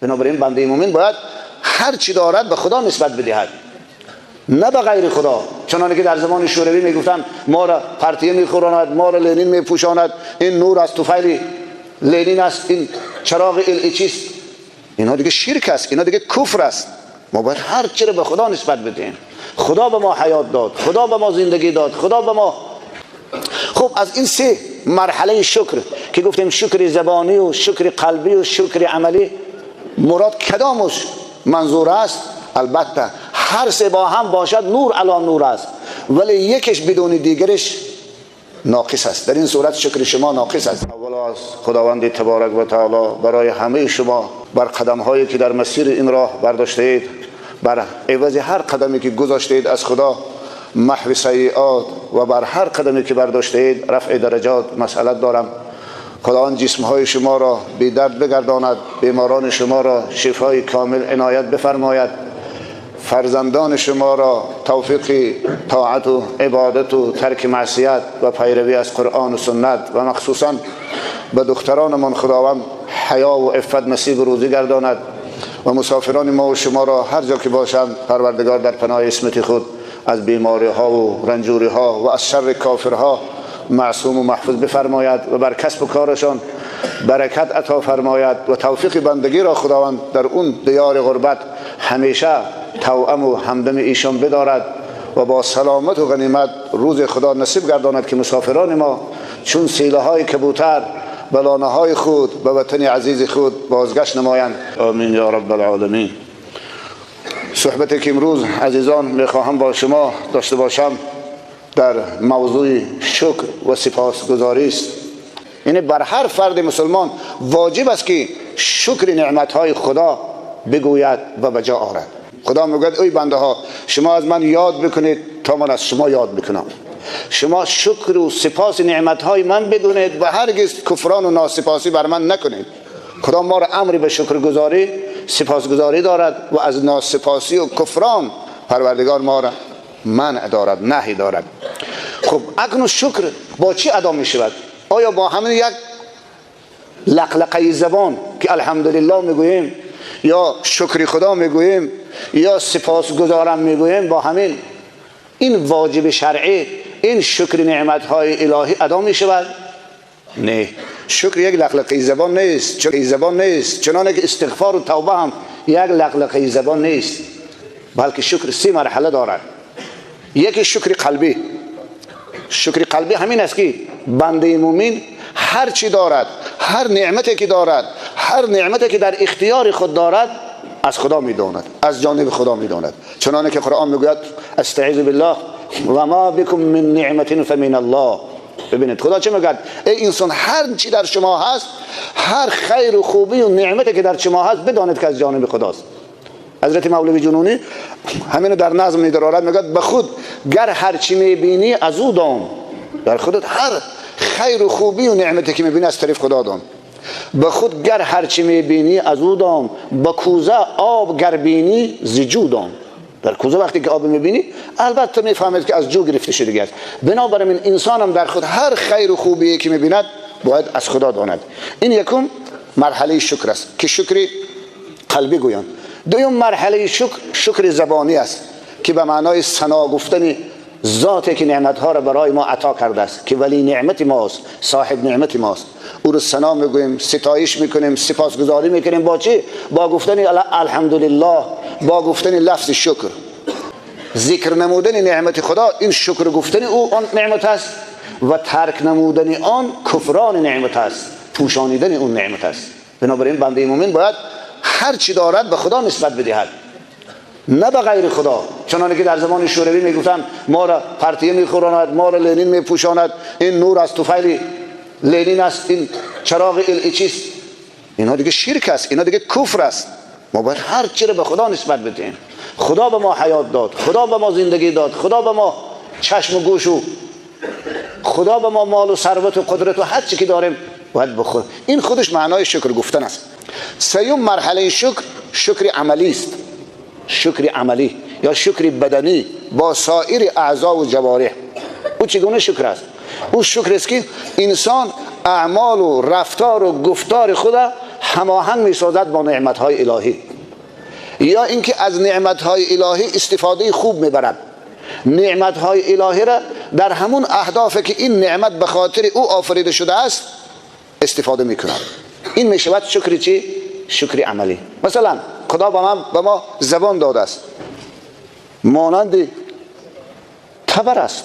بنابراین بنده مومن باید هر چی دارد به خدا نسبت بدهد، نه به غیر خدا. چنانکه که در زمان شوروی میگفتن ما را پرتیه میخوراند، ما را لنین میپوشاند، این نور از طفیل لنین است، این چراغ ال چیست. اینا دیگه شرک است، اینا دیگه کفر است. ما باید هر چی را به خدا نسبت بدهیم. خدا به ما حیات داد، خدا به ما زندگی داد، خدا به ما. خب از این سه مرحله شکر که گفتیم، شکر زبانی و شکر قلبی و شکر عملی، مراد کدامش منظور است؟ البته هر سه با هم باشد نور علی نور است، ولی یکش بدون دیگرش ناقص است. در این صورت شکر شما ناقص است. اولا از خداوند تبارک و تعالی برای همه شما بر قدم هایی که در مسیر این راه برداشته اید، بر عوض هر قدمی که گذاشته اید از خدا محو سیئات و بر هر قدمی که برداشته اید رفع درجات مسئلت دارم. خداوند جسم های شما را بی درد بگرداند، بیماران شما را شفای کامل عنایت بفرماید، فرزندان شما را توفیق طاعت و عبادت و ترک معصیت و پیروی از قرآن و سنت و مخصوصا به دخترانمان خداوند حیا و عفت نصیب روزی گرداند و مسافران ما و شما را هر جا که باشند پروردگار در پناه عصمت خود از بیماری ها و رنجوری ها و از شر کافرها معصوم و محفوظ بفرماید و بر کسب و کارشان برکت عطا فرماید و توفیق بندگی را خداوند در اون دیار غربت همیشه توأم و همدم ایشان بدارد و با سلامت و غنیمت روز خدا نصیب گرداند که مسافران ما چون سیله های کبوتر به لانه های خود به وطن عزیز خود بازگشت نمایند. آمین یا رب العالمین. صحبتی که امروز عزیزان میخواهم با شما داشته باشم در موضوع شکر و سپاسگزاری است. یعنی بر هر فرد مسلمان واجب است که شکر نعمت‌های خدا بگوید و به جا آورد. خدا میگوید ای بنده ها، شما از من یاد بکنید تا من از شما یاد بکنم. شما شکر و سپاس نعمت‌های من بدونید و هرگز کفران و ناسپاسی بر من نکنید. خدا ما را امری به شکرگزاری سپاسگزاری دارد و از ناسپاسی و کفران پروردگار ما را منع دارد، نهی دارد. خب اکنون شکر با چی ادا می شود؟ آیا با همین یک لقلقه زبان که الحمدلله میگوییم یا شکر خدا میگوییم یا سپاسگزارم میگوییم، با همین این واجب شرعی، این شکر نعمت‌های الهی ادا می شود؟ نه، شکر یک لقلقه زبان نیست، چون زبان نیست. چنانکه که استغفار و توبه هم یک لقلقه زبان نیست، بلکه شکر سه مرحله دارد. یکی شکر قلبی. شکر قلبی همین است که بنده مومن هر چی دارد، هر نعمتی که دارد، هر نعمتی که در اختیار خود دارد از خدا میداند، از جانب خدا میداند. چنانکه که قرآن میگوید استعیذ بالله و ما بكم من نعمت فمن الله. ببینید خدا چه میگه؟ ای انسان، هر چی در شما هست، هر خیر و خوبی و نعمتی که در شما هست، بدانید که از جانب خداست. حضرت مولوی جنونی همینو در نظم میدارد، میگه به خود گر هر چی میبینی از او دان. در خودت هر خیر و خوبی و نعمتی که میبینی از طرف خدا دان. به خود گر هر چی میبینی از او دان، به کوزه آب گر بینی ز جو دان. در کوزه وقتی که آب میبینی البته میفهمید که از جو گرفته شده است. بنابراین انسان هم در خود هر خیر و خوبی که میبیند باید از خدا داند. این یکم مرحله شکر است که شکر قلبی گویند. دوم مرحله شکر، شکر زبانی است که به معنای ثنا گفتن ذاتی که نعمتها را برای ما عطا کرده است، که ولی نعمت ماست، صاحب نعمت ماست، او را ثنا میگوییم، ستایش میکنیم، سپاسگزاری میکنیم. با چی؟ با گفتن الحمدلله، با گفتن لفظ شکر، ذکر نمودن نعمت خدا. این شکر گفتن او آن نعمت است و ترک نمودن آن کفران نعمت است، پوشانیدن اون نعمت است. بنابراین بنده مومن باید هر چی دارد به خدا نسبت بدهد، نه به غیر خدا. چنانکه که در زمان شوروی میگفتن ما را پرتیه میخوراند، ما را لنین میپوشاند، این نور از طفیل لنین است، این چراغ ال چیست. اینا دیگه شرک است، اینا دیگه کفر است. ما باید هر چی را به خدا نسبت بدهیم. خدا به ما حیات داد، خدا به ما زندگی داد، خدا به ما چشم و گوش و خدا به ما مال و ثروت و قدرت و هر چی که داریم باید بخور. این خودش معنای شکر گفتن است. سیوم مرحله شکر، شکر عملی است. شکر عملی یا شکر بدنی با سایر اعضا و جوارح. او چگونه شکر است؟ او شکر است که انسان اعمال و رفتار و گفتار خود هماهنگ میسازد با نعمتهای الهی، یا اینکه از نعمتهای الهی استفاده خوب میبرد. نعمتهای الهی را در همون اهداف که این نعمت به خاطر او آفریده شده است استفاده میکند. این میشود شکر چی؟ شکر عملی. مثلا خدا به ما زبان داده است، مانند تبر است،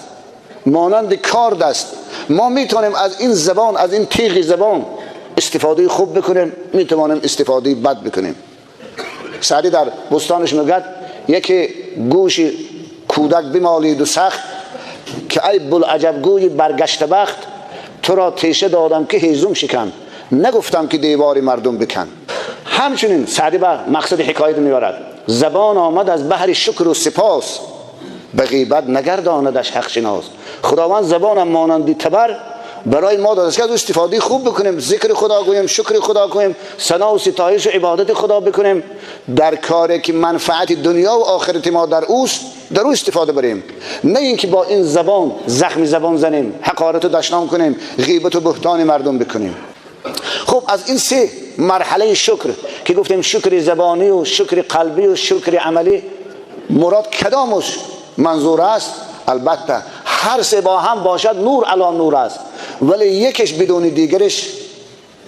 مانند کارد است. ما میتونیم از این زبان، از این تیغ زبان استفاده خوب بکنیم، میتوانیم استفاده بد بکنیم. سعدی در بستانش میگه یکی گوش کودک بمالید و سخت، که ای بلعجب گوی برگشت بخت، تو را تیشه دادم که هیزم شکن، نگفتم که دیوار مردم بکن. همچنین سعدی به مقصد حکایت میبرد، زبان آمد از بحر شکر و سپاس، به غیبت نگرداندش حق شناس. خداوند زبانم مانند تبر برای ما داده است که از استفاده خوب بکنیم، ذکر خدا گوییم، شکر خدا کنیم، ثنا و ستایش و عبادت خدا بکنیم، در کاری که منفعت دنیا و آخرت ما در اوست در او استفاده بریم، نه اینکه با این زبان زخم زبان زنیم، حقارت و دشنام کنیم، غیبت و بهتان مردم بکنیم. خب از این سه مرحله شکر که گفتیم، شکر زبانی و شکر قلبی و شکر عملی، مراد کدامش منظور است؟ البته هر سه با هم باشد نور علی نور است، ولی یکش بدون دیگرش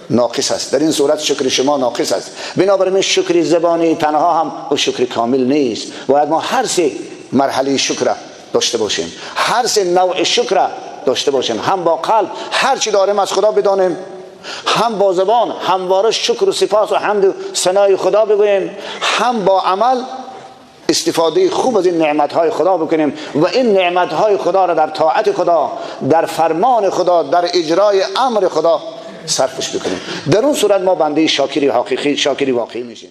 ناقص است. در این صورت شکر شما ناقص است. بنابراین شکر زبانی تنها هم و شکر کامل نیست. باید ما هر سه مرحله شکر داشته باشیم، هر سه نوع شکر داشته باشیم، هم با قلب هر چی داریم از خدا بدانیم، هم با زبان همواره شکر و سپاس و حمد و ثنای خدا بگوییم، هم با عمل استفاده خوب از این نعمت‌های خدا بکنیم و این نعمت‌های خدا را در طاعت خدا، در فرمان خدا، در اجرای امر خدا صرفش بکنیم. در اون صورت ما بنده شاکری حقیقی، شاکری واقعی میشیم.